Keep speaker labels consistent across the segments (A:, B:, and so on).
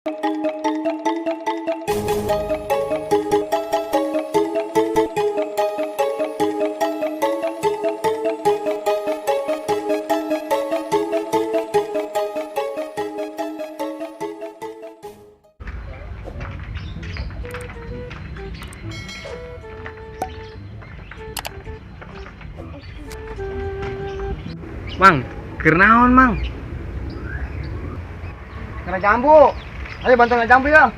A: Mang, keur naon, Mang?
B: Kena jambu. Ayo bantu kena jambu ya.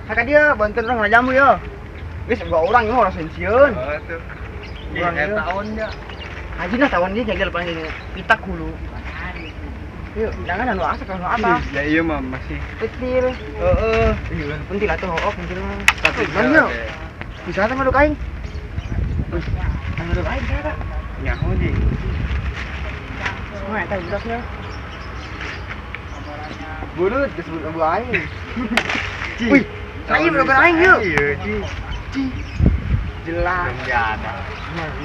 B: Kaka dia bantu orang kena jambu ya. Geus boga urang ieu mah urang sieun.
A: Oh, tuh.
B: Urang
A: Iya,
B: ieu.
A: Tahun ya.
B: Haji nah tahun dia jagal paling pitak hulu. Yuk, jangan anu asa anu atas.
A: Ya iya mah masih.
B: Pentil.
A: Heeh.
B: Iya, pentil atuh hooh pentil mah.
A: Tapi
B: Mana yuk? Bisa teh maduk aing. Maduk aing saya tak.
A: Nyaho ji.
B: Semua eta budaknya. Bulut geus budak aing. Wih, saya budak aing yuk.
A: Iya, ji.
B: Ji. Jelas.
A: Ya ada.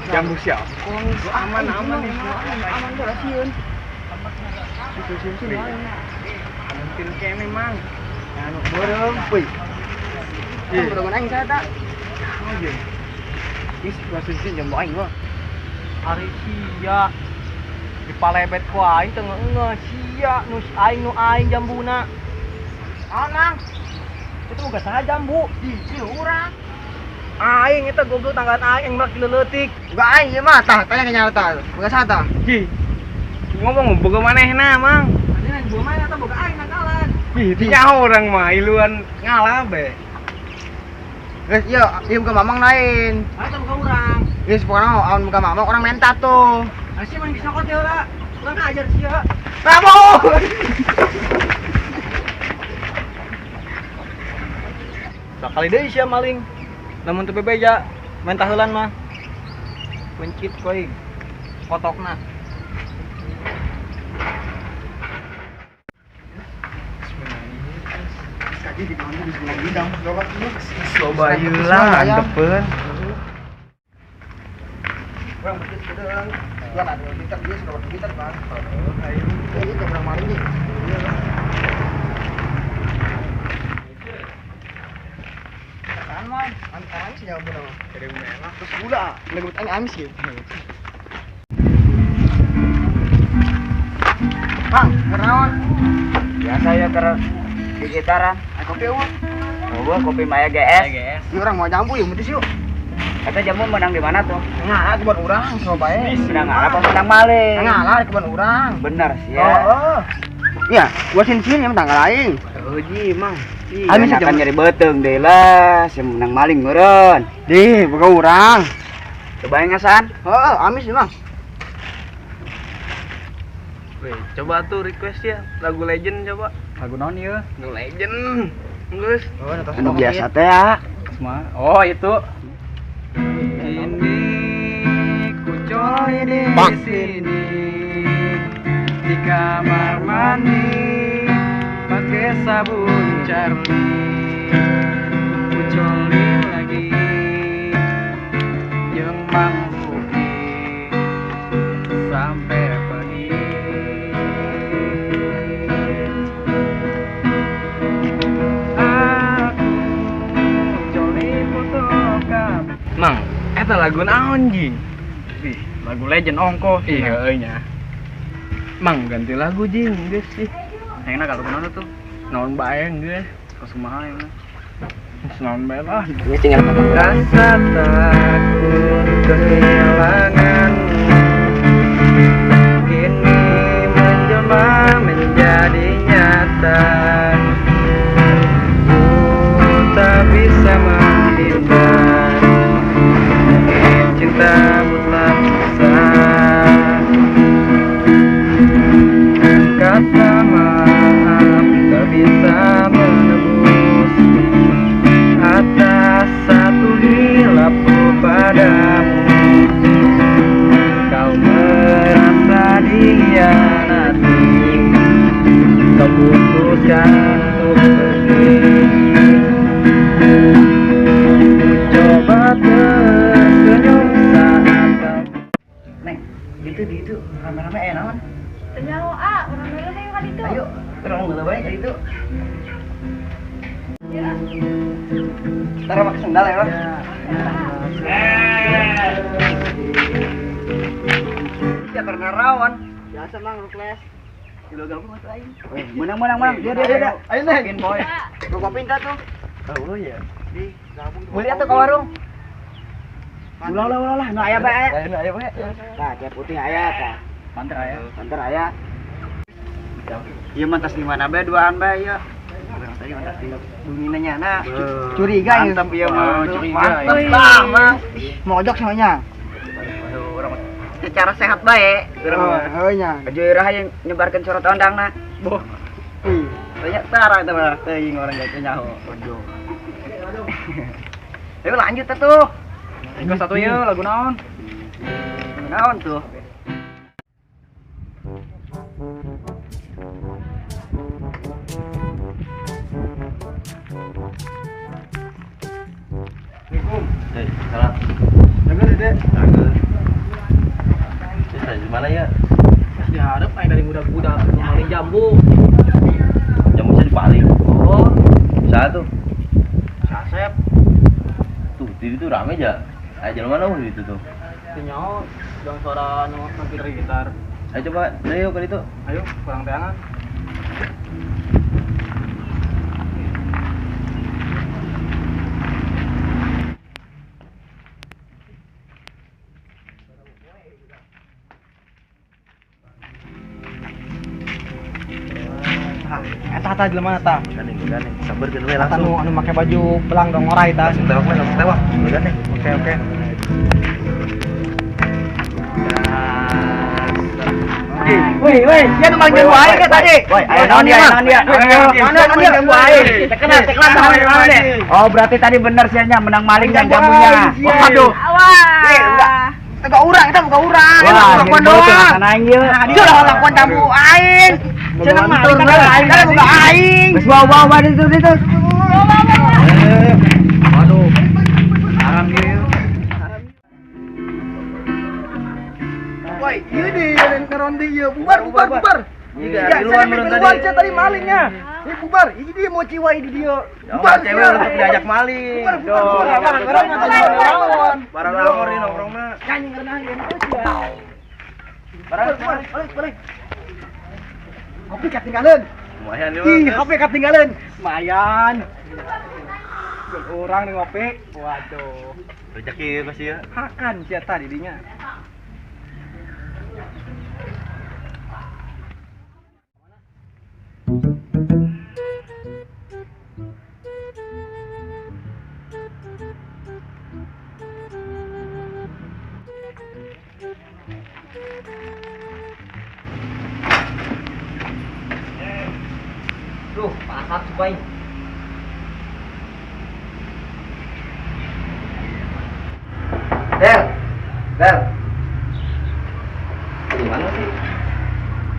A: Jambu siapa?
B: Aman aman aman tuh sieun. Itu sieun sieun.
A: Pentil kene, Mang.
B: Anu beureum, wih.
A: Iya.
B: Budak aing saya tak.
A: Nyaho ji.
B: Ih, masih sieun jambu aing mah.
C: Ari sia dipalebet ku aing teu ngeungeuh sia nu aing nu aing jambuna.
B: Naon, Mang?
C: Itu boga saha jambu?
B: Di, di urang.
C: Aing eta goblok tanggaan aing yang melak leutik.
B: Boga aing ieu mah tah, tanya ke nyara tah. Boga saha tah?
A: Ji. Ngomong boga manehna, Mang.
C: Manehna boga mana eta boga aing nangkalan.
A: Ih, nyaho urang mah iluan ngalah be.
B: Geus ieu, ieu boga mamang lain.
C: Eta boga urang.
B: Geus pokona amun boga mamang urang menta tuh.
C: Ah sia mah disokot ya heula. Urang ajar sia.
B: Bravo.
C: Sakali deui sia maling. Lamun teu bebeja mentah heulan mah. Pencit ku aing. Kotokna.
B: Kaji di mana di sebelah bidang. Loba ieu.
A: Loba ieu lah antepeun.
B: Urang betis kieu. Urang ada gitar dia suka bergitar, Bang. Heeh, ayo. Ieu ke urang maling nih. Kan mah, antara sih jauh bener.
A: Jadi merah.
B: Terus gula, legut aing amis gitu. Bang, kenaon?
D: Biasa ya keur gitaran.
B: Ayo kopi eueuh.
D: Oh, kopi Maya GS.
B: Ieu urang mau jambu yuk, betis yuk.
D: Eta jamu menang di mana tuh?
B: Ngalah kebun urang, coba bae.
D: Menang apa menang maling?
B: Ngalah di kebun urang.
D: Bener sih ya.
B: Oh. Iya, gua sin-sin yang tanggal aing.
A: Oh, ji, Mang.
D: Iya,
B: Amis
D: akan nyari beuteung deui lah, si menang maling meureun.
B: Di, boga urang.
D: Coba yang ngasaan.
B: Heeh, amis Mang.
A: Weh, coba tuh request ya lagu legend coba.
C: Lagu naon ieu?
A: Lagu legend. Geus.
B: Oh, nonton
D: Anu biasa teh ya.
C: Semua. Oh, itu.
A: Ini ku coli di sini di kamar mandi pakai sabun Charlie ku coli lagi jeung Mang Luki sampai pagi. Aku coli foto kamu. Mang, eta lagu naon ji?
C: Ih, lagu legend ongko.
A: Iya, euy nya. Mang ganti lagu jing geus sih.
C: Hayangna ka lagu naon tuh?
A: Naon bae geus.
C: Kos kumaha hayangna?
A: Naon bae lah.
B: Ini tinggal potong.
A: Rasa takut kehilanganmu kini menjelma menjadi nyata. Ku tak bisa menghindar, mungkin cintamu telah besar. Kata maaf tak bisa menebus atas satu hilapku padamu. Kau merasa dikhianati, kau putuskan untuk pergi. Ku coba tersenyum saat kau
D: Neng, itu di itu rame-rame aya naon?
E: Teu nyaho ah, urang heula hayu ka ditu.
D: Ayo. Terang heula bae ka ditu. Tara make sendal ya, Bang. Ya karena rawan.
B: Biasa Mang lu kelas.
D: Kilo gabung atau aing. Menang menang menang. Dia dia dia. Ayo nih. Boy.
B: Rokok pinta tuh.
D: Oh iya.
B: Di gabung.
D: Beli atuh ke warung. Ulah ulah ulah lah, nu aya bae. Aya aya bae.
B: Tah, teh putih aya tah.
D: Panter aya.
B: Panter aya.
D: Ieu mah tas di mana bae duaan bae ieu.
B: Urang tadi mah tas di bumina nyana.
D: Curiga ieu. Mantap ieu mah.
A: Curiga.
B: Mantap tah, Mang. Mojok soalnya. Secara sehat bae.
D: Urang
B: oh nya.
D: Baju iraha yang nyebarkeun surat ondangna.
C: Boh. Ih, tanya tara eta mah teuing orang gak nyaho.
D: Waduh. Ayo lanjut atuh.
A: Tinggal satu ya lagu naon?
D: Lagu naon tuh?
C: Assalamualaikum.
E: Hei, salam.
C: Jaga Dede.
E: Jaga. Terus di mana ya?
A: Terus diharap aing dari muda-muda maling jambu.
E: Jambu saya dipaling.
A: Oh,
E: bisa tuh.
A: Sasep.
E: Tuh, di itu rame aja. Ayo jalan mana di itu tuh?
C: Tinyo, dong suara nu makin gitar.
E: Ayo coba, ayo ke itu.
C: Ayo, kurang teangan. Eta tah jelema tah.
E: Gandeng, gandeng. Sabar geun we langsung.
C: Anu anu make baju belang dong ngorai tah.
E: Langsung tewak we, langsung tewak. Gandeng.
C: Oke, oke.
D: Woi, woi, sia nu maling jambu aing tadi. Woi, ayo naon dia, naon dia. Naon dia jambu aing. Tekenan, tekenan naon dia. Oh, berarti tadi bener sia nya menang maling dan jambunya. Waduh.
B: Wah. Buka urang, kita buka urang. Wah, lakuan doang. Nah, dia udah lakuan jambu aing. Cenah maling kan aing, kan buka aing.
D: Wis bawa bawa itu itu.
A: Waduh. Haram ieu.
C: Woi, ieu di ngeronde ieu. Bubar, bubar, bubar.
E: Iya, di luar
C: tadi malingnya. Ini bubar, ini dia mau ciwai di dia.
E: Bubar cewek untuk diajak maling. Barang nongkrong ini nongkrongna.
B: Nyanyi ngerenah ieu terus ya.
E: Barang
C: balik, balik. Kopi ketinggalan.
E: Lumayan nih.
C: Ih, kopi ketinggalan. Lumayan. Orang nih ngopi. Waduh.
E: Rezeki pasti ya.
C: Hakan sia tadi dinya.
A: Duh, pasar cuy.
D: Del. Del.
A: Di mana sih?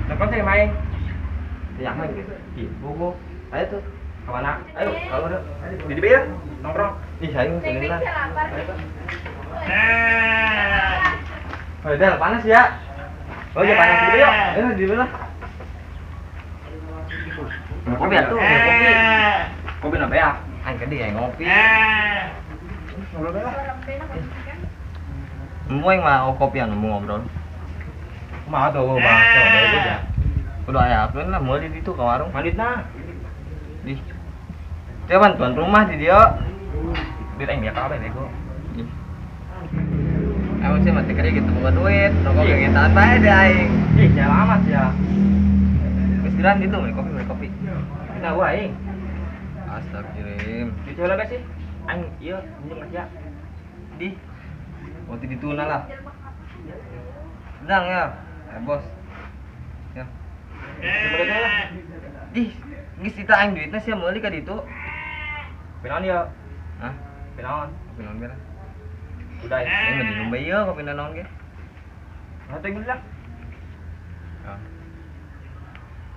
A: Telepon saya main. Yang lagi. Ih, buku.
E: Ayo tuh.
A: Kemana?
E: Ayo, kalau udah. Di DB ya?
A: Nongkrong.
E: Ih, ayo sini lah.
A: Oh, Del, panas ya.
E: Oh, ya panas di DB yuk. Ayo di DB lah.
A: Kopi atuh, kopi. Kopi na ya? Aing gede ya ngopi.
C: Ngobrol bae lah.
A: Mau yang mah kopi anu mau ngobrol. Kumaha tuh bahas bae aja.
E: Udah aya apeun lah meuli di ditu ka warung.
A: Manditna.
E: Di. Dia bantuan rumah di dia.
A: Duit aing biasa kabeh bego.
E: Emang sih mati kerja gitu bukan duit, rokok kegiatan bae deh aing.
A: Ih, nyala amat ya.
E: Geus geran gitu beli kopi, beli kopi.
A: Nah, gua aing.
E: Astagfirullahaladzim.
A: Itu heula bae sih. Aing ieu minjem aja.
E: Di. Waktu dituna lah. Sedang ya. Bos. Ya. Ih, geus kita aing duitna sia meuli ka ditu.
A: Pinaon ieu?
E: Hah?
A: Pinaon?
E: Kopi naon bela?
A: Udah ya.
E: Aing mah minum bae ieu kopi naon ge.
A: Nah, teh lah.
E: Ya.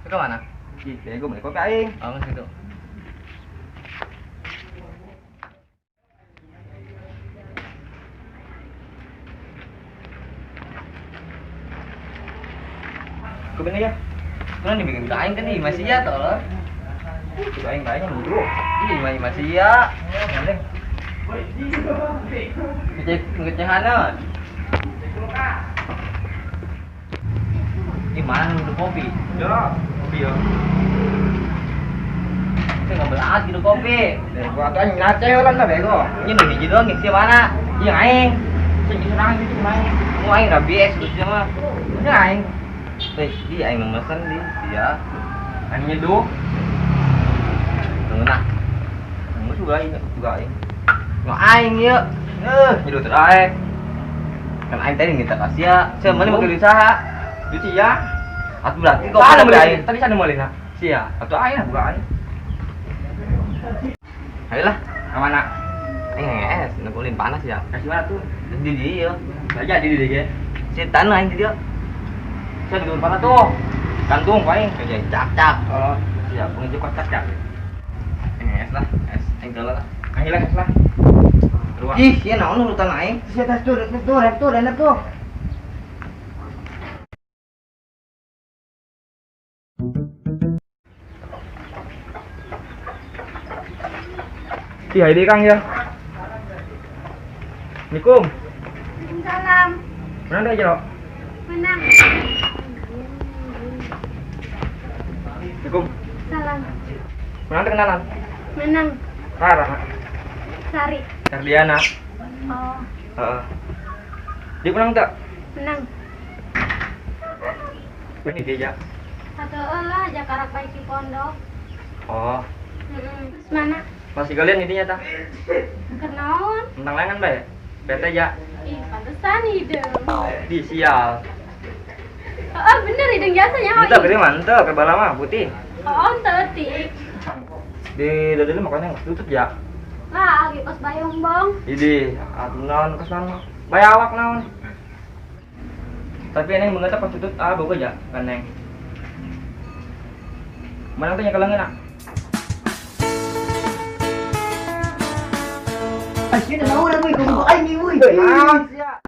E: Ke mana?
A: Ih, bego beli kopi aing.
E: Oh, geus kitu.
A: Kopi ya. Kurang dibikin ke aing kan nih masih ya tolong. Itu aing bae bro. Ih, masih ya. Ngecek ngecehanan. Ini mana udah kopi?
C: Ya, kopi ya.
A: Itu nggak belas gitu kopi.
C: Bego atau aing ngaceh lah enggak bego.
A: Ini nu hiji doang sih mana? Iya aing.
C: Sing serang gitu main.
A: Mau aing rabies terus mah. Ini aing. Weh, di aing mesen di sia.
C: Aing nyeduh.
A: Tunggu nah. Tunggu juga aing, juga aing. Nggak aing yuk. Nyeduh terus aing. Kan aing tadi minta kasih ya. Saya mana mau usaha.
C: Duit sia.
A: Atuh berarti kok
C: ada
A: aing.
C: Tadi sana meuli na. Sia. Atuh aing buka aing.
A: Ayolah,
C: ke mana?
A: Aing ngees, nungguin panas ya.
C: Kasih mana tuh?
A: Di dia.
C: Enggak jadi di dia.
A: Setan aing di dia.
C: Saya di panas tuh. Gantung paling
A: kayak cak-cak.
C: Oh, siap, pengejuk kocak cak.
A: Ngees lah, es aing teula lah.
C: Aing lah, es lah. Ruang.
A: Ih, ieu naon urutan aing?
B: Sia tas tuh, tuh, rep tuh, rep tuh.
C: Iya, ini Kang ya. Assalamualaikum.
F: Waalaikumsalam.
C: Menang dah, Jero?
F: Menang.
C: Assalamualaikum.
F: Salam.
C: Menang teh kenalan?
F: Menang.
C: Rara.
F: Sari.
C: Sardiana.
F: Oh.
C: Heeh. Dia menang tak?
F: Menang.
C: Ini dia ya.
F: Atau lah aja karak baik di pondok.
C: Oh.
F: Terus mana?
C: Masih kalian intinya tah?
F: Kenaon?
C: Menang lengan bae. Bete ya.
F: Ih, pantesan hidung.
C: Di sial.
F: Oh, bener hidung biasanya.
C: Mantap, gede mantap, kebala mah putih.
F: Oh, entetik.
C: Di dulu makanya nggak tutup ya.
F: Lah, lagi pas bayong bong.
C: Ini, atuh naon kos naon. Bay awak naon. Tapi neng mengeta pas tutut ah boga ya, kan neng. Menang teh nya kalangan ah.
B: Asyik dah naon woi, kau aing ni woi.
C: Naon sia?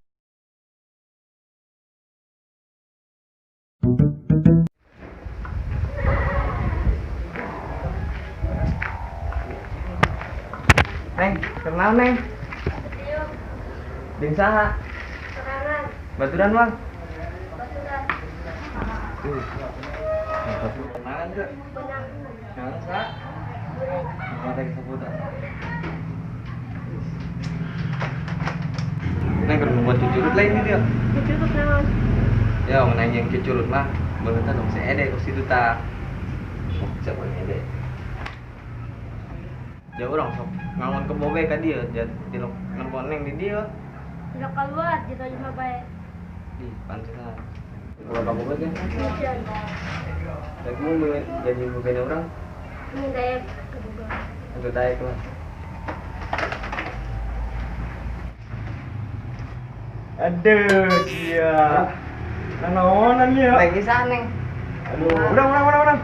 A: Neng, kenal neng. Ding saha?
F: Kenalan.
A: Baturan bang.
F: Baturan.
A: Tuh. Kenalan tuh.
F: Benang.
A: Kenalan saha? Mata keseputan. Neng kudu buat cucurut lain ini dia.
F: Cucurut naon?
A: Ya, menang yang cucurut mah beungeutna dong si Ede kos kitu tah. Siapa yang Ede? Ya urang sok ngangon ke bobe ka dieu, tilok nempon neng di dieu.
F: Tilok keluar gitu aja mah bae.
A: Di pantesan. Kalau ka bobe kan? Rek mun jadi bobena urang.
F: Mun daek ke boga.
A: Atuh daek lah.
C: Aduh, sia. Nanaonan dia.
A: Lagi sana, Neng.
C: Aduh, udah.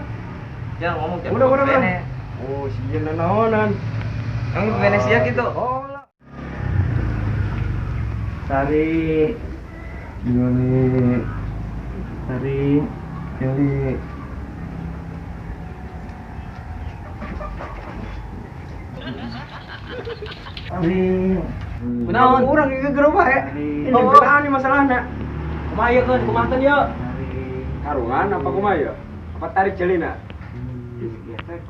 A: Jangan ngomong jangan.
C: Udah. Oh, sia nanaonan.
A: Emang Venesia gitu.
C: Oh. Sari. Yuli. Sari. Yuli. Sari.
A: Kunaon?
C: Urang ieu gerobak ya. Ini kunaon nih masalahna? Kumaha ieu keun, kumaha teh ieu? Karungan apa kumaha ieu? Apa tarik jelina? Gesek.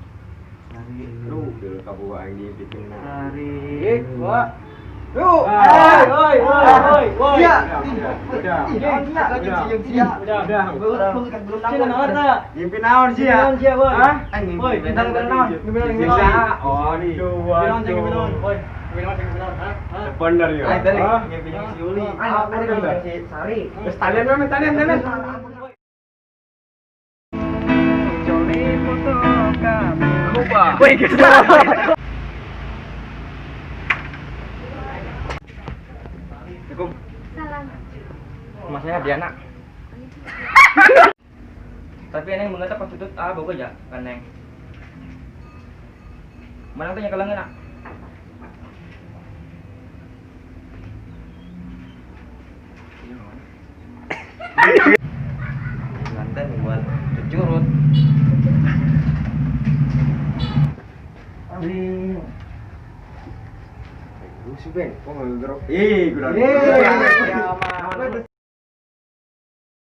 C: Aduh, bil kabuga aing dibikin. Tarik, wah. Yuk, oi, oi, oi. Sia. Udah. Udah. Belum naon tah? Ngimpi naon sia? Naon sia, boy? Hah? Boy, bintang naon? Ngimpi naon? Oh, nih. Ngimpi naon, ngimpi naon, boy. Bener ya.
A: Ngimpi si Yuli.
B: Si Sari.
C: Terus talian mana? Talian.
A: Woi, gitu.
C: Assalamualaikum.
F: Salam.
C: Rumah saya Diana. Tapi neng mengeta pas tutut ah boga ya, kan neng. Menang teh nya kalangan ah.
A: Lantai buat cucurut.
C: Lu si Beng, kok nggak gerok? Ih, gua.